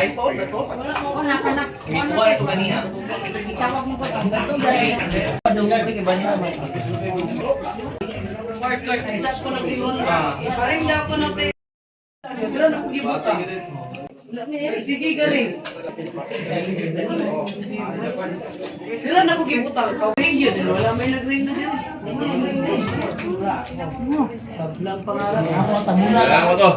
iPhone na to. Wala pa na. Kuha ito kanina. Itawag mo ba ito? Paring na ako ng Pero nakugibuta. Sige ka rin. Pero nakugibuta. Ring yun. Wala may nag-ring na din. Tablang pangarap. Kailangan ko to.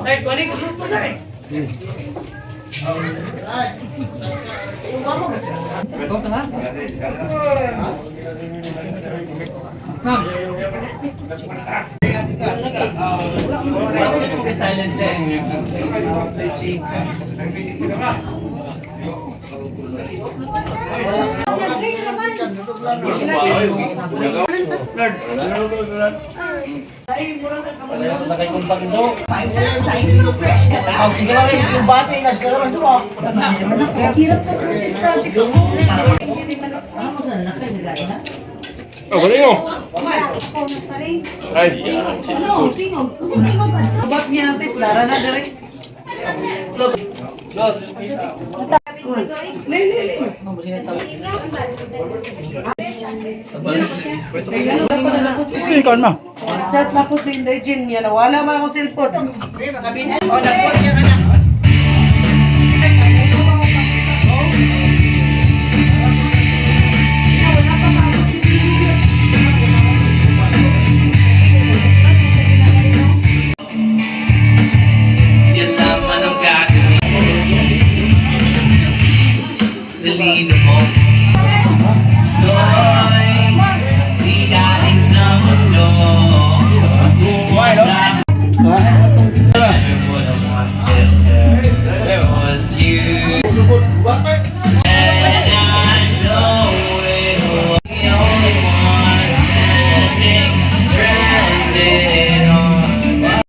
Ay, kunin ko grupo na eh. Silent eh. Nag-ring naman. Hirap na po si projects mo. Oh, galing mo. Ako na pa rin. Ay. Ano? Tingog. Kasi tingog ba ito? Ba't niya natin? Dara na dire. Le, le, le. Sino ikaw ma? Chat na ko si Inday Jean niya. Nawala man akong cellphone. Oh, nagpon niya ka na. Yan laman ang gagawin. Dalino mo. Doy, di galing sa mundo. Wala. There was you.